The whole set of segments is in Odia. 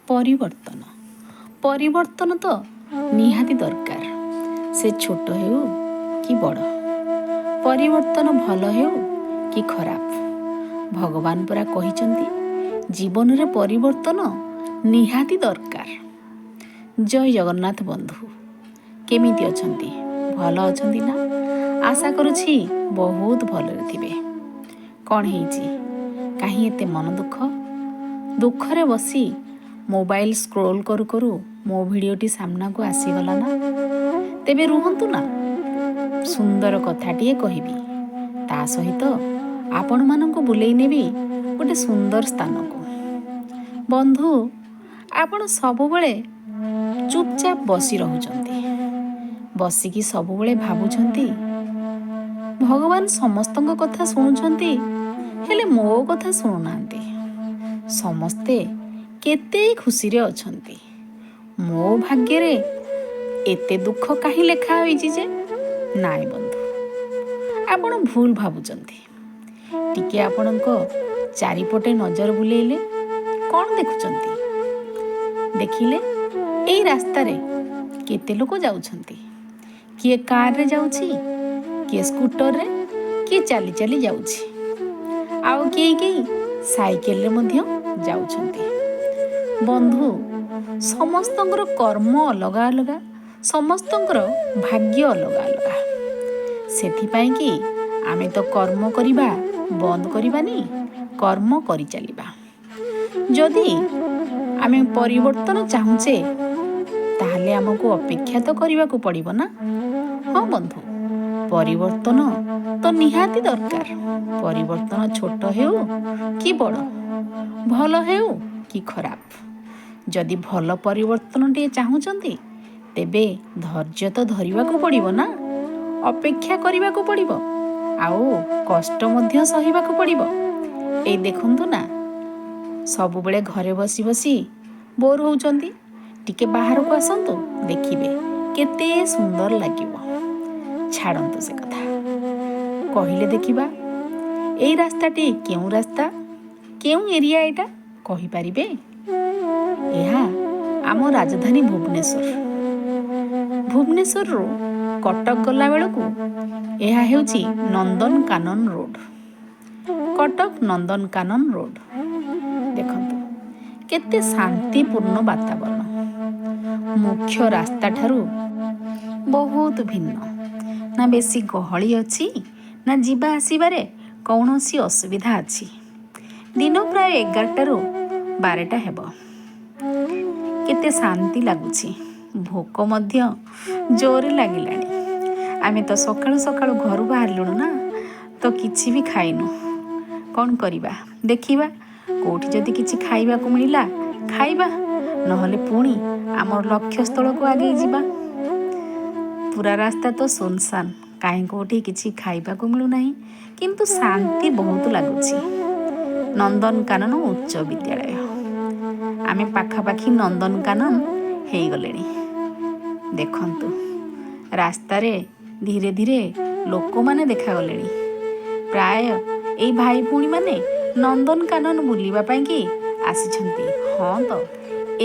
ପରିବର୍ତ୍ତନ, ପରିବର୍ତ୍ତନ ତ ନିହାତି ଦରକାର। ସେ ଛୋଟ ହେଉ କି ବଡ଼, ପରିବର୍ତ୍ତନ ଭଲ ହେଉ କି ଖରାପ। ଭଗବାନ ପରା କହିଛନ୍ତି, ଜୀବନରେ ପରିବର୍ତ୍ତନ ନିହାତି ଦରକାର। ଜୟ ଜଗନ୍ନାଥ ବନ୍ଧୁ, କେମିତି ଅଛନ୍ତି? ଭଲ ଅଛନ୍ତି ନା? ଆଶା କରୁଛି ବହୁତ ଭଲରେ ଥିବେ। କ'ଣ ହେଇଛି? କାହିଁ ଏତେ ମନ ଦୁଃଖ? ଦୁଃଖରେ ବସି ମୋବାଇଲ ସ୍କ୍ରୋଲ୍ କରୁ କରୁ ମୋ ଭିଡ଼ିଓଟି ସାମ୍ନାକୁ ଆସିଗଲା ନା? ତେବେ ରୁହନ୍ତୁ ନା, ସୁନ୍ଦର କଥାଟିଏ କହିବି, ତା ସହିତ ଆପଣମାନଙ୍କୁ ବୁଲେଇ ନେବି ଗୋଟେ ସୁନ୍ଦର ସ୍ଥାନକୁ। ବନ୍ଧୁ, ଆପଣ ସବୁବେଳେ ଚୁପଚାପ ବସି ରହୁଛନ୍ତି। ବସିକି ସବୁବେଳେ ଭାବୁଛନ୍ତି, ଭଗବାନ ସମସ୍ତଙ୍କ କଥା ଶୁଣୁଛନ୍ତି, ହେଲେ ମୋ କଥା ଶୁଣୁନାହାନ୍ତି। ସମସ୍ତେ କେତେ ଖୁସିରେ ଅଛନ୍ତି, ମୋ ଭାଗ୍ୟରେ ଏତେ ଦୁଃଖ କାହିଁ ଲେଖା ହୋଇଛି ଯେ? ନାଇଁ ବନ୍ଧୁ, ଆପଣ ଭୁଲ ଭାବୁଛନ୍ତି। ଟିକେ ଆପଣଙ୍କ ଚାରିପଟେ ନଜର ବୁଲେଇଲେ କ'ଣ ଦେଖୁଛନ୍ତି? ଦେଖିଲେ, ଏଇ ରାସ୍ତାରେ କେତେ ଲୋକ ଯାଉଛନ୍ତି। କିଏ କାରରେ ଯାଉଛି, କିଏ ସ୍କୁଟରରେ, କିଏ ଚାଲି ଚାଲି ଯାଉଛି, ଆଉ କେହି କେହି ସାଇକେଲରେ ମଧ୍ୟ ଯାଉଛନ୍ତି। ବନ୍ଧୁ, ସମସ୍ତଙ୍କର କର୍ମ ଅଲଗା ଅଲଗା, ସମସ୍ତଙ୍କର ଭାଗ୍ୟ ଅଲଗା ଅଲଗା। ସେଥିପାଇଁ କି ଆମେ ତ କର୍ମ କରିବା ବନ୍ଦ କରିବାନି, କର୍ମ କରିଚାଲିବା। ଯଦି ଆମେ ପରିବର୍ତ୍ତନ ଚାହୁଁଛେ, ତାହେଲେ ଆମକୁ ଅପେକ୍ଷା ତ କରିବାକୁ ପଡ଼ିବ ନା? ହଁ ବନ୍ଧୁ, ପରିବର୍ତ୍ତନ ତ ନିହାତି ଦରକାର। ପରିବର୍ତ୍ତନ ଛୋଟ ହେଉ କି ବଡ଼, ଭଲ ହେଉ କି ଖରାପ, ଯଦି ଭଲ ପରିବର୍ତ୍ତନଟିଏ ଚାହୁଁଛନ୍ତି, ତେବେ ଧୈର୍ଯ୍ୟ ତ ଧରିବାକୁ ପଡ଼ିବ ନା? ଅପେକ୍ଷା କରିବାକୁ ପଡ଼ିବ ଆଉ କଷ୍ଟ ମଧ୍ୟ ସହିବାକୁ ପଡ଼ିବ। ଏଇ ଦେଖନ୍ତୁ ନା, ସବୁବେଳେ ଘରେ ବସି ବସି ବୋର୍ ହେଉଛନ୍ତି। ଟିକେ ବାହାରକୁ ଆସନ୍ତୁ, ଦେଖିବେ କେତେ ସୁନ୍ଦର ଲାଗିବ। ଛାଡ଼ନ୍ତୁ ସେ କଥା, କହିଲେ ଦେଖିବା, ଏଇ ରାସ୍ତାଟି କେଉଁ ରାସ୍ତା, କେଉଁ ଏରିଆ ଏଇଟା କହିପାରିବେ? ଏହା ଆମ ରାଜଧାନୀ ଭୁବନେଶ୍ୱର। ଭୁବନେଶ୍ୱରରୁ କଟକ ଗଲାବେଳକୁ ଏହା ହେଉଛି ନନ୍ଦନକାନନ ରୋଡ଼, କଟକ ନନ୍ଦନକାନନ ରୋଡ଼। ଦେଖନ୍ତୁ, କେତେ ଶାନ୍ତିପୂର୍ଣ୍ଣ ବାତାବରଣ। ମୁଖ୍ୟ ରାସ୍ତାଠାରୁ ବହୁତ ଭିନ୍ନ। ନା ବେଶୀ ଗହଳି ଅଛି, ନା ଯିବା ଆସିବାରେ କୌଣସି ଅସୁବିଧା ଅଛି। ଦିନ ପ୍ରାୟ 11ଟାରୁ 12ଟା ହେବ। କେତେ ଶାନ୍ତି ଲାଗୁଛି। ଭୋକ ମଧ୍ୟ ଜୋରରେ ଲାଗିଲାଣି। ଆମେ ତ ସକାଳୁ ସକାଳୁ ଘରୁ ବାହାରିଲୁଣୁ ନା, ତ କିଛି ବି ଖାଇନୁ। କ'ଣ କରିବା? ଦେଖିବା, କେଉଁଠି ଯଦି କିଛି ଖାଇବାକୁ ମିଳିଲା ଖାଇବା, ନହେଲେ ପୁଣି ଆମର ଲକ୍ଷ୍ୟସ୍ଥଳକୁ ଆଗେଇ ଯିବା। ପୁରା ରାସ୍ତା ତ ସୁନସାନ, କାହିଁ କେଉଁଠି କିଛି ଖାଇବାକୁ ମିଳୁନାହିଁ, କିନ୍ତୁ ଶାନ୍ତି ବହୁତ ଲାଗୁଛି। ନନ୍ଦନକାନନ ଉଚ୍ଚ ବିଦ୍ୟାଳୟ। ଆମେ ପାଖାପାଖି ନନ୍ଦନକାନନ ହେଇଗଲେଣି। ଦେଖନ୍ତୁ, ରାସ୍ତାରେ ଧୀରେ ଧୀରେ ଲୋକମାନେ ଦେଖାଗଲେଣି। ପ୍ରାୟ ଏଇ ଭାଇ ଭଉଣୀମାନେ ନନ୍ଦନକାନନ ବୁଲିବା ପାଇଁକି ଆସିଛନ୍ତି। ହଁ ତ,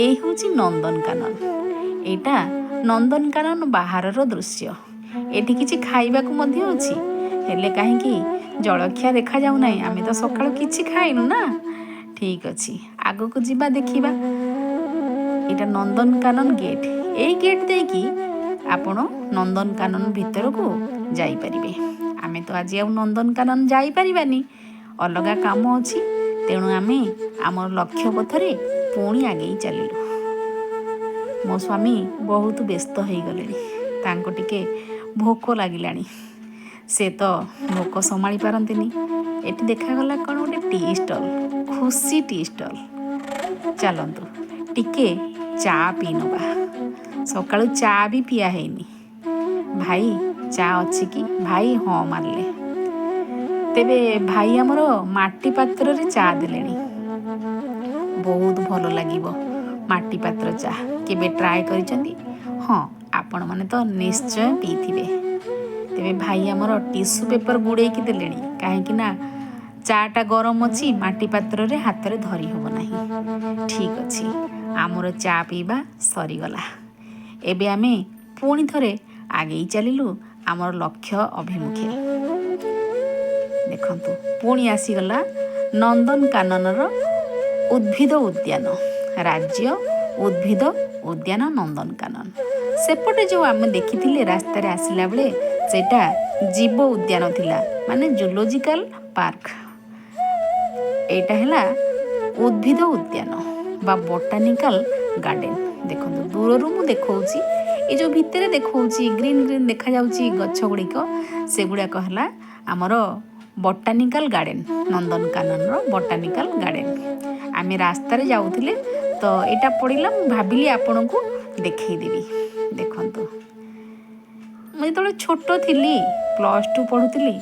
ଏଇ ହେଉଛି ନନ୍ଦନକାନନ। ଏଇଟା ନନ୍ଦନକାନନ ବାହାରର ଦୃଶ୍ୟ। ଏଠି କିଛି ଖାଇବାକୁ ମଧ୍ୟ ଅଛି, ହେଲେ କାହିଁକି ଜଳଖିଆ ଦେଖାଯାଉନାହିଁ? ଆମେ ତ ସକାଳୁ କିଛି ଖାଇନୁ ନା। ଠିକ୍ ଅଛି, ଆଗକୁ ଯିବା, ଦେଖିବା। ଏଇଟା ନନ୍ଦନକାନନ ଗେଟ୍। ଏଇ ଗେଟ୍ ଦେଇକି ଆପଣ ନନ୍ଦନକାନନ ଭିତରକୁ ଯାଇପାରିବେ। ଆମେ ତ ଆଜି ଆଉ ନନ୍ଦନକାନନ ଯାଇପାରିବାନି, ଅଲଗା କାମ ଅଛି। ତେଣୁ ଆମେ ଆମର ଲକ୍ଷ୍ୟ ପଥରେ ପୁଣି ଆଗେଇ ଚାଲିଲୁ। ମୋ ସ୍ୱାମୀ ବହୁତ ବ୍ୟସ୍ତ ହେଇଗଲେଣି। ତାଙ୍କୁ ଟିକେ ଭୋକ ଲାଗିଲାଣି। ସେ ତ ଭୋକ ସମ୍ଭାଳି ପାରନ୍ତିନି। ଏଠି ଦେଖାଗଲା କ'ଣ ଗୋଟେ ଟି ଷ୍ଟଲ୍, ଖୁସି ଟି ଷ୍ଟଲ୍। ଚାଲନ୍ତୁ, ଟିକେ ଚା ପିଇ ନେବା। ସକାଳୁ ଚା ବି ପିଆ ହେଇନି। ଭାଇ, ଚା ଅଛି କି? ଭାଇ ହଁ ମାରିଲେ। ତେବେ ଭାଇ ଆମର ମାଟି ପାତ୍ରରେ ଚା ଦେଲେଣି। ବହୁତ ଭଲ ଲାଗିବ ମାଟି ପାତ୍ର ଚା। କେବେ ଟ୍ରାଏ କରିଛନ୍ତି? ହଁ, ଆପଣମାନେ ତ ନିଶ୍ଚୟ ପିଇଥିବେ। ତେବେ ଭାଇ ଆମର ଟିସୁ ପେପର ଗୁଡ଼େଇକି ଦେଲେଣି, କାହିଁକି ନା ଚାଟା ଗରମ ଅଛି, ମାଟି ପାତ୍ରରେ ହାତରେ ଧରି ହେବ ନାହିଁ। ଠିକ୍ ଅଛି, ଆମର ଚା ପିଇବା ସରିଗଲା। ଏବେ ଆମେ ପୁଣି ଥରେ ଆଗେଇ ଚାଲିଲୁ ଆମର ଲକ୍ଷ୍ୟ ଅଭିମୁଖେ। ଦେଖନ୍ତୁ, ପୁଣି ଆସିଗଲା ନନ୍ଦନକାନନର ଉଦ୍ଭିଦ ଉଦ୍ୟାନ, ରାଜ୍ୟ ଉଦ୍ଭିଦ ଉଦ୍ୟାନ ନନ୍ଦନକାନନ। ସେପଟେ ଯେଉଁ ଆମେ ଦେଖିଥିଲେ ରାସ୍ତାରେ ଆସିଲା ବେଳେ, ସେଇଟା ଜୀବ ଉଦ୍ୟାନ ଥିଲା, ମାନେ ଜୁଲୋଜିକାଲ ପାର୍କ। ଏଇଟା ହେଲା ଉଦ୍ଭିଦ ଉଦ୍ୟାନ ବା ବୋଟାନିକାଲ ଗାର୍ଡେନ। ଦେଖନ୍ତୁ, ଦୂରରୁ ମୁଁ ଦେଖାଉଛି। ଏ ଯେଉଁ ଭିତରେ ଦେଖାଉଛି, ଗ୍ରୀନ୍ ଗ୍ରୀନ୍ ଦେଖାଯାଉଛି ଗଛ ଗୁଡ଼ିକ, ସେଗୁଡ଼ାକ ହେଲା ଆମର ବଟାନିକାଲ ଗାର୍ଡେନ, ନନ୍ଦନକାନନର ବଟାନିକାଲ ଗାର୍ଡେନ। ଆମେ ରାସ୍ତାରେ ଯାଉଥିଲେ ତ ଏଇଟା ପଡ଼ିଲା, ମୁଁ ଭାବିଲି ଆପଣଙ୍କୁ ଦେଖେଇଦେବି। ଦେଖନ୍ତୁ, ମୁଁ ଯେତେବେଳେ ଛୋଟ ଥିଲି, +2 ପଢ଼ୁଥିଲି,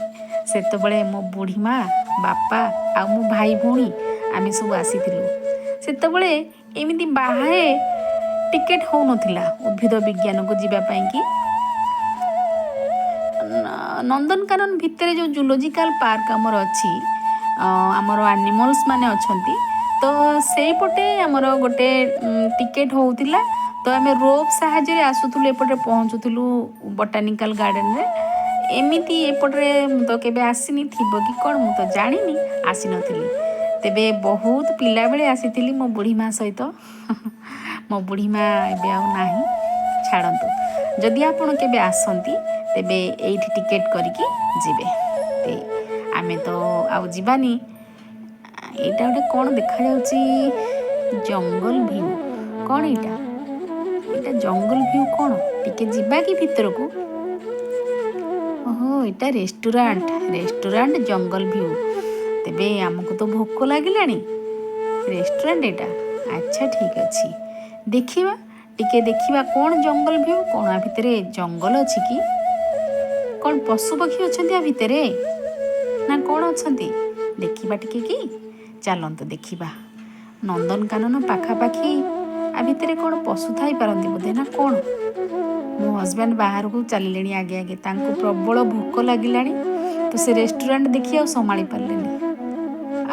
ସେତେବେଳେ ମୋ ବୁଢ଼ୀ ମା, ବାପା ଆଉ ମୋ ଭାଇ ଭଉଣୀ ଆମେ ସବୁ ଆସିଥିଲୁ। ସେତେବେଳେ ଏମିତି ବାହାରେ ଟିକେଟ୍ ହେଉନଥିଲା ଉଦ୍ଭିଦ ବିଜ୍ଞାନକୁ ଯିବା ପାଇଁକି। ନନ୍ଦନକାନନ ଭିତରେ ଯେଉଁ ଜୁଲୋଜିକାଲ ପାର୍କ ଆମର ଅଛି, ଆମର ଆନିମଲ୍ସ ମାନେ ଅଛନ୍ତି, ତ ସେଇପଟେ ଆମର ଗୋଟେ ଟିକେଟ୍ ହେଉଥିଲା। ତ ଆମେ ରୋପ୍ ସାହାଯ୍ୟରେ ଆସୁଥିଲୁ, ଏପଟେ ପହଞ୍ଚୁଥିଲୁ ବଟାନିକାଲ ଗାର୍ଡ଼େନରେ। ଏମିତି ଏପଟରେ ମୁଁ ତ କେବେ ଆସିନି, ଥିବ କି କ'ଣ ମୁଁ ତ ଜାଣିନି, ଆସିନଥିଲି। ତେବେ ବହୁତ ପିଲାବେଳେ ଆସିଥିଲି ମୋ ବୁଢ଼ୀ ମା ସହିତ। ମୋ ବୁଢ଼ୀ ମା ଏବେ ଆଉ ନାହିଁ, ଛାଡ଼ନ୍ତୁ। ଯଦି ଆପଣ କେବେ ଆସନ୍ତି, ତେବେ ଏଇଠି ଟିକେଟ୍ କରିକି ଯିବେ। ଆମେ ତ ଆଉ ଯିବାନି। ଏଇଟା ଗୋଟେ କ'ଣ ଦେଖାଯାଉଛି? ଜଙ୍ଗଲ ଭିଉ କ'ଣ ଏଇଟା? ଏଇଟା ଜଙ୍ଗଲ ଭିଉ କ'ଣ? ଟିକେ ଯିବା କି ଭିତରକୁ? ଓହୋ, ଏଇଟା ରେଷ୍ଟୁରାଣ୍ଟ, ରେଷ୍ଟୁରାଣ୍ଟ ଜଙ୍ଗଲ ଭିଉ। ତେବେ ଆମକୁ ତ ଭୋକ ଲାଗିଲାଣି। ରେଷ୍ଟୁରାଣ୍ଟ ଏଇଟା। ଆଚ୍ଛା, ଠିକ୍ ଅଛି, ଦେଖିବା ଟିକେ, ଦେଖିବା କ'ଣ ଜଙ୍ଗଲ ଭିଉ କ'ଣ। ଆ ଭିତରେ ଜଙ୍ଗଲ ଅଛି କି କ'ଣ? ପଶୁପକ୍ଷୀ ଅଛନ୍ତି ଆ ଭିତରେ ନା କ'ଣ ଅଛନ୍ତି? ଦେଖିବା ଟିକେ କି? ଚାଲନ୍ତୁ ଦେଖିବା। ନନ୍ଦନକାନନ ପାଖାପାଖି, ଆ ଭିତରେ କ'ଣ ପଶୁ ଥାଇପାରନ୍ତି ବୋଧେ ନା କ'ଣ? ମୋ ହଜବ୍ୟାଣ୍ଡ ବାହାରକୁ ଚାଲିଲେଣି ଆଗେ ଆଗେ। ତାଙ୍କୁ ପ୍ରବଳ ଭୋକ ଲାଗିଲାଣି, ତ ସେ ରେଷ୍ଟୁରାଣ୍ଟ ଦେଖି ଆଉ ସମ୍ଭାଳି ପାରିଲେନି।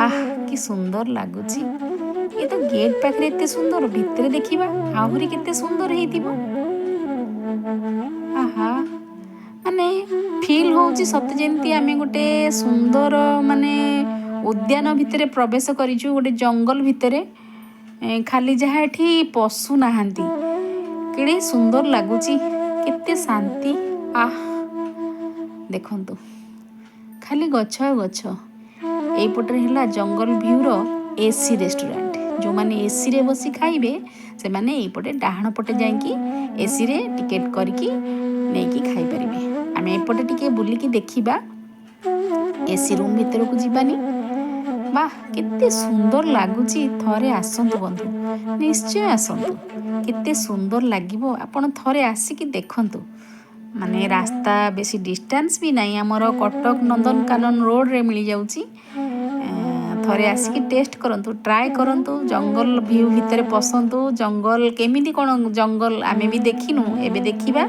ଆହ, କି ସୁନ୍ଦର ଲାଗୁଛି! ଏ ତ ଗେଟ୍ ପାଖରେ ଏତେ ସୁନ୍ଦର, ଭିତରେ ଦେଖିବା ଆହୁରି କେତେ ସୁନ୍ଦର ହେଇଥିବ। ଆହା, ମାନେ ଫିଲ୍ ହେଉଛି ସତେ ଯେମିତି ଆମେ ଗୋଟେ ସୁନ୍ଦର ମାନେ ଉଦ୍ୟାନ ଭିତରେ ପ୍ରବେଶ କରିଛୁ, ଗୋଟେ ଜଙ୍ଗଲ ଭିତରେ। ଖାଲି ଯାହା ଏଠି ପଶୁ ନାହାନ୍ତି। କେଡ଼େ ସୁନ୍ଦର ଲାଗୁଛି, କେତେ ଶାନ୍ତି। ଆହ, ଦେଖନ୍ତୁ, ଖାଲି ଗଛ ଆଉ ଗଛ। ଏଇପଟରେ ହେଲା ଜଙ୍ଗଲ ଭ୍ୟୁର ଏସି ରେଷ୍ଟୁରାଣ୍ଟ। ଯେଉଁମାନେ ଏସିରେ ବସି ଖାଇବେ, ସେମାନେ ଏଇପଟେ ଡାହାଣ ପଟେ ଯାଇକି ଏସିରେ ଟିକେଟ୍ କରିକି ନେଇକି ଖାଇପାରିବେ। ଆମେ ଏପଟେ ଟିକେ ବୁଲିକି ଦେଖିବା, ଏସି ରୁମ୍ ଭିତରକୁ ଯିବାନି। ବାহ, କେତେ ସୁନ୍ଦର ଲାଗୁଛି! ଥରେ ଆସନ୍ତୁ ବନ୍ଧୁ, ନିଶ୍ଚୟ ଆସନ୍ତୁ। କେତେ ସୁନ୍ଦର ଲାଗିବ, ଆପଣ ଥରେ ଆସିକି ଦେଖନ୍ତୁ। ମାନେ ରାସ୍ତା ବେଶୀ ଡିଷ୍ଟାନ୍ସ ବି ନାହିଁ, ଆମର କଟକ ନନ୍ଦନକାନନ ରୋଡ଼ରେ ମିଳିଯାଉଛି। ଥରେ ଆସିକି ଟେଷ୍ଟ କରନ୍ତୁ, ଟ୍ରାଏ କରନ୍ତୁ, ଜଙ୍ଗଲ ଭିଉ ଭିତରେ ପଶନ୍ତୁ। ଜଙ୍ଗଲ କେମିତି କ'ଣ, ଜଙ୍ଗଲ ଆମେ ବି ଦେଖିନୁ, ଏବେ ଦେଖିବା।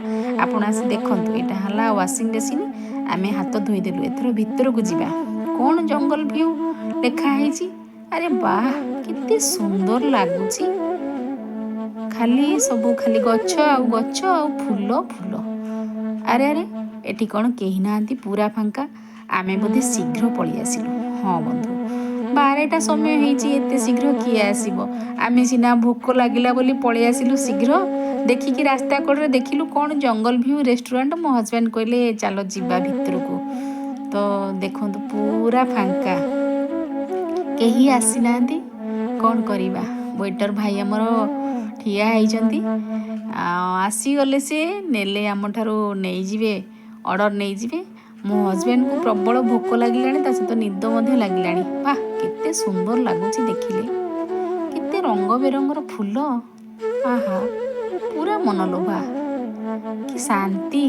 ଆପଣ ଆସି ଦେଖନ୍ତୁ। ଏଇଟା ହେଲା ୱାସିଂ ବେସିନ୍, ଆମେ ହାତ ଧୋଇଦେଲୁ। ଏଥର ଭିତରକୁ ଯିବା। କ'ଣ ଜଙ୍ଗଲ ଭିଉ ଲେଖା ହେଇଛି। ଆରେ ବାহ, କେତେ ସୁନ୍ଦର ଲାଗୁଛି! ଖାଲି ସବୁ ଖାଲି ଗଛ ଆଉ ଗଛ ଆଉ ଫୁଲ ଫୁଲ। ଆରେ ଆରେ, ଏଠି କ'ଣ କେହି ନାହାନ୍ତି? ପୁରା ଫାଙ୍କା। ଆମେ ବୋଧେ ଶୀଘ୍ର ପଳେଇ ଆସିଲୁ। ହଁ ବନ୍ଧୁ, 12ଟା ସମୟ ହେଇଛି, ଏତେ ଶୀଘ୍ର କିଏ ଆସିବ? ଆମେ ସିନା ଭୋକ ଲାଗିଲା ବୋଲି ପଳେଇ ଆସିଲୁ ଶୀଘ୍ର। ଦେଖିକି ରାସ୍ତା କଡ଼ରେ ଦେଖିଲୁ କ'ଣ ଜଙ୍ଗଲ ଭିଉ ରେଷ୍ଟୁରାଣ୍ଟ। ମୋ ହଜବ୍ୟାଣ୍ଡ କହିଲେ, ଚାଲ ଯିବା ଭିତରକୁ। ତ ଦେଖନ୍ତୁ, ପୁରା ଫାଙ୍କା, କେହି ଆସିନାହାନ୍ତି। କ'ଣ କରିବା? ୱେଟର ଭାଇ ଆମର ଠିଆ ହେଇଛନ୍ତି। ଆଉ ଆସିଗଲେ ସେ, ନେଲେ ଆମଠାରୁ, ନେଇଯିବେ, ଅର୍ଡ଼ର ନେଇଯିବେ। ମୋ ହଜବ୍ୟାଣ୍ଡକୁ ପ୍ରବଳ ଭୋକ ଲାଗିଲାଣି, ତା ସହିତ ନିଦ ମଧ୍ୟ ଲାଗିଲାଣି। ବାহ, କେତେ ସୁନ୍ଦର ଲାଗୁଛି ଦେଖିଲେ! କେତେ ରଙ୍ଗ ବେରଙ୍ଗର ଫୁଲ। ଆହା, ପୁରା ମନଲୋଭା, କି ଶାନ୍ତି!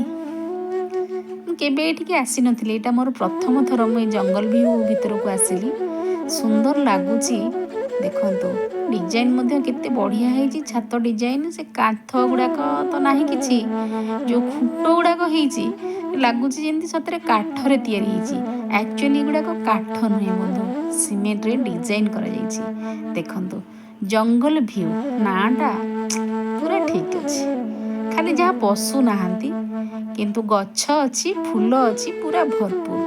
ମୁଁ କେବେ ଏଠିକି ଆସିନଥିଲି, ଏଇଟା ମୋର ପ୍ରଥମ ଥର ମୁଁ ଏ ଜଙ୍ଗଲ ଭିଉ ଭିତରକୁ ଆସିଲି। ସୁନ୍ଦର ଲାଗୁଛି। ଦେଖନ୍ତୁ, ଡିଜାଇନ ମଧ୍ୟ କେତେ ବଢ଼ିଆ ହେଇଛି, ଛାତ ଡିଜାଇନ। ସେ କାନ୍ଥ ଗୁଡ଼ାକ ତ ନାହିଁ କିଛି, ଯେଉଁ ଖୁଣ୍ଟ ଗୁଡ଼ାକ ହେଇଛି, ଲାଗୁଛି ଯେମିତି ସତରେ କାଠରେ ତିଆରି ହେଇଛି। ଆକ୍ଚୁଆଲି ଏଗୁଡ଼ାକ କାଠ ନୁହେଁ ବନ୍ଧୁ, ସିମେଣ୍ଟରେ ଡିଜାଇନ୍ କରାଯାଇଛି। ଦେଖନ୍ତୁ, ଜଙ୍ଗଲ ଭ୍ୟୁ ନାଁଟା ପୁରା ଠିକ୍ ଅଛି। ଖାଲି ଯାହା ପଶୁ ନାହାନ୍ତି, କିନ୍ତୁ ଗଛ ଅଛି, ଫୁଲ ଅଛି ପୁରା ଭରପୁର,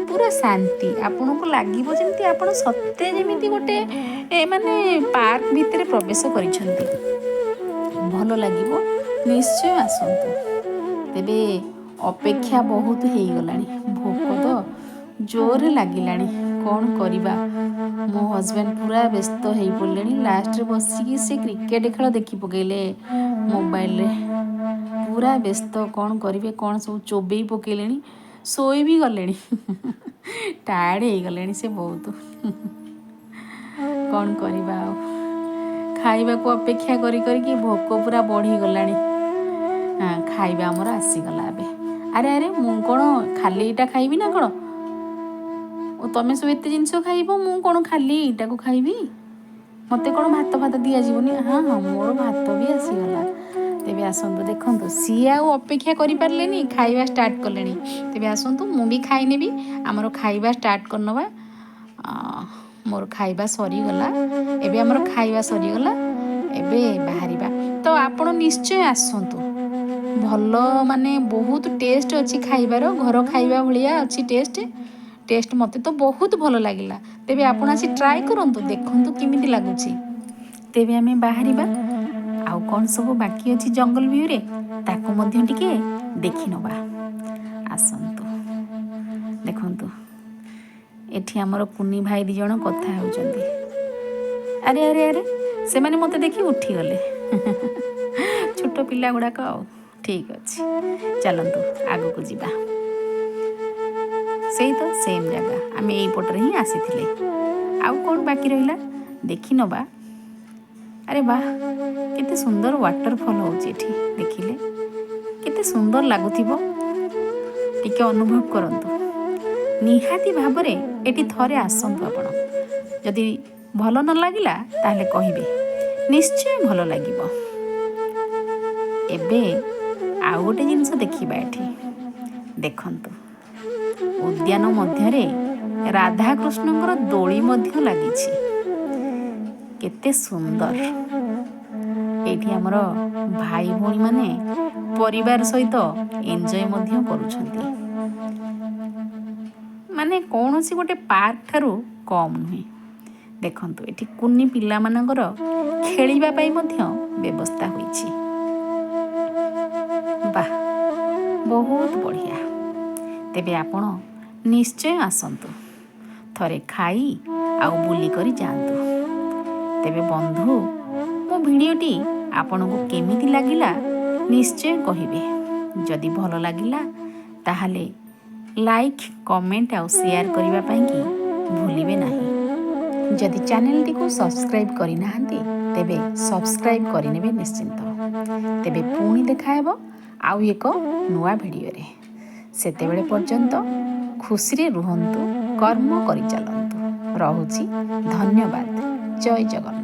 ପୁରା ଶାନ୍ତି। ଆପଣଙ୍କୁ ଲାଗିବ ଯେମିତି ଆପଣ ସତେ ଯେମିତି ଗୋଟେ ମାନେ ପାର୍କ ଭିତରେ ପ୍ରବେଶ କରିଛନ୍ତି। ଭଲ ଲାଗିବ, ନିଶ୍ଚୟ ଆସନ୍ତୁ। ତେବେ ଅପେକ୍ଷା ବହୁତ ହେଇଗଲାଣି, ଭୋକ ତ ଜୋରରେ ଲାଗିଲାଣି। କ'ଣ କରିବା? ମୋ ହଜବେଣ୍ଡ ପୁରା ବ୍ୟସ୍ତ ହେଇପଡ଼ିଲେଣି। ଲାଷ୍ଟରେ ବସିକି ସେ କ୍ରିକେଟ ଖେଳ ଦେଖି ପକେଇଲେ ମୋବାଇଲରେ। ପୁରା ବ୍ୟସ୍ତ, କ'ଣ କରିବେ କ'ଣ, ସବୁ ଚୋବେଇ ପକେଇଲେଣି, ଶୋଇ ବି ଗଲେଣି। ଟାୟାର୍ଡ଼ ହେଇଗଲେଣି ସେ ବହୁତ। କ'ଣ କରିବା ଆଉ, ଖାଇବାକୁ ଅପେକ୍ଷା କରି କରିକି ଭୋକ ପୁରା ବଢ଼ିଗଲାଣି। ହଁ, ଖାଇବା ଆମର ଆସିଗଲା ଏବେ। ଆରେ ଆରେ, ମୁଁ କ'ଣ ଖାଲି ଏଇଟା ଖାଇବି ନା କ'ଣ? ଓ, ତମେ ସବୁ ଏତେ ଜିନିଷ ଖାଇବ, ମୁଁ କ'ଣ ଖାଲି ଏଇଟାକୁ ଖାଇବି? ମୋତେ କ'ଣ ଭାତ ଫାତ ଦିଆଯିବନି? ହଁ ହଁ, ମୋର ଭାତ ବି ଆସିଗଲା। ତେବେ ଆସନ୍ତୁ, ଦେଖନ୍ତୁ, ସିଏ ଆଉ ଅପେକ୍ଷା କରିପାରିଲେନି, ଖାଇବା ଷ୍ଟାର୍ଟ କଲେଣି। ତେବେ ଆସନ୍ତୁ, ମୁଁ ବି ଖାଇନେବି। ଆମର ଖାଇବା ଷ୍ଟାର୍ଟ କରିନେବା। ମୋର ଖାଇବା ସରିଗଲା ଏବେ। ଆମର ଖାଇବା ସରିଗଲା, ଏବେ ବାହାରିବା। ତ ଆପଣ ନିଶ୍ଚୟ ଆସନ୍ତୁ। ଭଲ, ମାନେ ବହୁତ ଟେଷ୍ଟ ଅଛି ଖାଇବାର, ଘର ଖାଇବା ଭଳିଆ ଅଛି ଟେଷ୍ଟ। ଟେଷ୍ଟ ମୋତେ ତ ବହୁତ ଭଲ ଲାଗିଲା। ତେବେ ଆପଣ ଆସି ଟ୍ରାଏ କରନ୍ତୁ, ଦେଖନ୍ତୁ କେମିତି ଲାଗୁଛି। ତେବେ ଆମେ ବାହାରିବା। ଆଉ କ'ଣ ସବୁ ବାକି ଅଛି ଜଙ୍ଗଲ ଭ୍ୟୁରେ, ତାକୁ ମଧ୍ୟ ଟିକେ ଦେଖିନେବା। ଆସନ୍ତୁ, ଦେଖନ୍ତୁ, ଏଠି ଆମର କୁନି ଭାଇ ଦୁଇ ଜଣ କଥା ହେଉଛନ୍ତି। ଆରେ ଆରେ ଆରେ, ସେମାନେ ମୋତେ ଦେଖି ଉଠିଗଲେ। ଛୋଟ ପିଲା ଗୁଡ଼ାକ ଆଉ। ଠିକ୍ ଅଛି, ଚାଲନ୍ତୁ ଆଗକୁ ଯିବା। ସେଇ ତ ସେମ୍ ଜାଗା, ଆମେ ଏଇପଟରେ ହିଁ ଆସିଥିଲେ। ଆଉ କ'ଣ ବାକି ରହିଲା ଦେଖିନେବା। ଆରେ ବାহ, କେତେ ସୁନ୍ଦର ୱାଟରଫଲ୍ ହେଉଛି ଏଠି। ଦେଖିଲେ କେତେ ସୁନ୍ଦର ଲାଗୁଥିବ, ଟିକେ ଅନୁଭବ କରନ୍ତୁ। ନିହାତି ଭାବରେ ଏଠି ଥରେ ଆସନ୍ତୁ ଆପଣ। ଯଦି ଭଲ ନ ଲାଗିଲା ତାହେଲେ କହିବେ, ନିଶ୍ଚୟ ଭଲ ଲାଗିବ। ଏବେ ଆଉ ଗୋଟେ ଜିନିଷ ଦେଖିବା ଏଠି। ଦେଖନ୍ତୁ, ଉଦ୍ୟାନ ମଧ୍ୟରେ ରାଧାକୃଷ୍ଣଙ୍କର ଦୋଳି ମଧ୍ୟ ଲାଗିଛି। କେତେ ସୁନ୍ଦର! ଏଇଠି ଆମର ଭାଇ ଭଉଣୀମାନେ ପରିବାର ସହିତ ଏନ୍ଜୟ ମଧ୍ୟ କରୁଛନ୍ତି। ମାନେ କୌଣସି ଗୋଟେ ପାର୍କ ଠାରୁ କମ୍ ନୁହେଁ। ଦେଖନ୍ତୁ, ଏଠି କୁନି ପିଲାମାନଙ୍କର ଖେଳିବା ପାଇଁ ମଧ୍ୟ ବ୍ୟବସ୍ଥା ହୋଇଛି। ବାহ, ବହୁତ ବଢ଼ିଆ। ତେବେ ଆପଣ ନିଶ୍ଚୟ ଆସନ୍ତୁ, ଥରେ ଖାଇ ଆଉ ବୁଲି କରି ଯାଆନ୍ତୁ। ତେବେ ବନ୍ଧୁ, ମୋ ଭିଡ଼ିଓଟି ଆପଣଙ୍କୁ କେମିତି ଲାଗିଲା ନିଶ୍ଚୟ କହିବେ। ଯଦି ଭଲ ଲାଗିଲା, ତାହେଲେ ଲାଇକ୍, କମେଣ୍ଟ ଆଉ ସେୟାର କରିବା ପାଇଁକି ଭୁଲିବେ ନାହିଁ। ଯଦି ଚ୍ୟାନେଲଟିକୁ ସବସ୍କ୍ରାଇବ୍ କରିନାହାନ୍ତି, ତେବେ ସବସ୍କ୍ରାଇବ୍ କରିନେବେ ନିଶ୍ଚିନ୍ତ। ତେବେ ପୁଣି ଦେଖାହେବ ଆଉ ଏକ ନୂଆ ଭିଡ଼ିଓରେ। ସେତେବେଳେ ପର୍ଯ୍ୟନ୍ତ ଖୁସିରେ ରୁହନ୍ତୁ, କର୍ମ କରିଚାଲନ୍ତୁ। ରହୁଛି, ଧନ୍ୟବାଦ। ଜୟ ଜଗନ୍ନାଥ।